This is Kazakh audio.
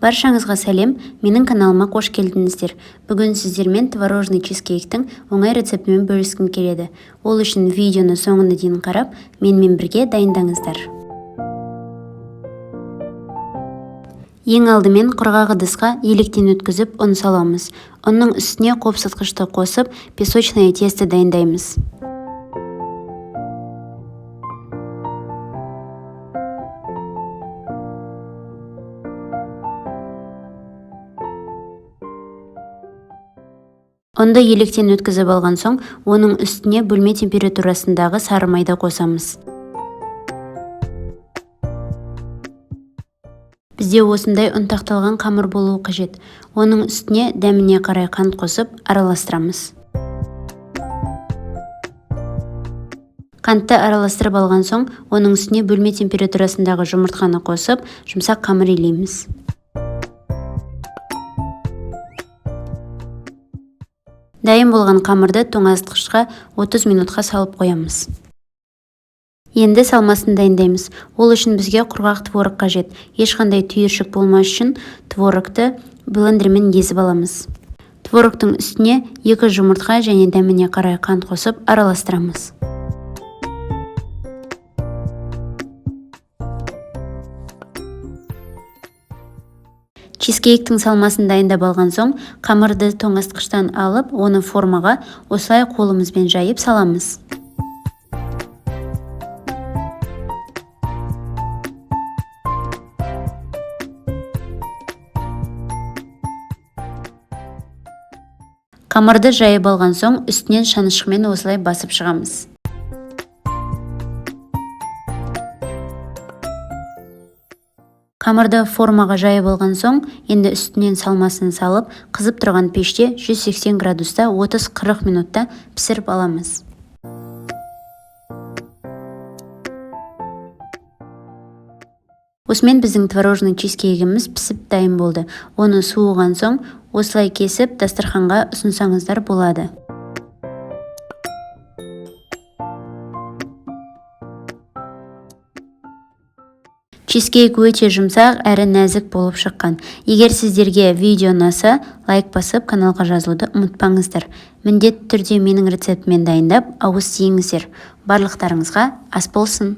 Баршаңызға сәлем, менің каналыма қош келдіңіздер. Бүгін сіздермен творожный чизкейктің оңай рецептімен бөліскім келеді. Ол үшін видеоны соңына дейін қарап, менімен бірге дайындаңыздар. Ең алдымен құрғақ ыдысқа електен өткізіп ұн саламыз. Ұнның үстіне қопсытқышты қосып, песочное тесто дайындаймыз. Ұнды електен өткізіп алған соң, оның үстіне бөлме температурасындағы сары майды қосамыз. Бізде осындай ұнтақталған қамыр болуы қажет. Оның үстіне дәміне қарай қант қосып, араластырамыз. Қантты араластырып алған соң, оның үстіне бөлме температурасындағы жұмыртқаны қосып, жұмсақ қамыр илейміз. Дайын болған қамырды тоңазытқышқа 30 минутқа салып қоямыз. Енді салмасын дайындаймыз. Ол үшін бізге құрғақ творог қажет. Ешқандай түйіршік болмас үшін творогты блендермен езіп аламыз. Творогтың үстіне 2 жұмыртқа және дәміне қарай қант қосып араластырамыз. Чизкейктің салмасын дайындап алған соң, қамырды тоңазытқыштан алып, оны формаға осылай қолымызбен жайып саламыз. Қамырды жайып алған соң, үстінен шанышқымен осылай басып шығамыз. Қамырды формаға жайып алған соң, енді үстінен салмасын салып, қызып тұрған пеште 180 градуста 30-40 минутта пісіріп аламыз. Осымен біздің творожный чизкейгіміз пісіп дайын болды. Оны суыған соң, осылай кесіп, дастарханға ұсынсаңыздар болады. Чизкейк өте жұмсақ әрі нәзік болып шыққан. Егер сіздерге видео ұнаса, лайк басып, каналға жазылуды ұмытпаңыздар. Міндетті түрде менің рецептіммен дайындап, ауыз тиіңіздер. Барлықтарыңызға ас болсын!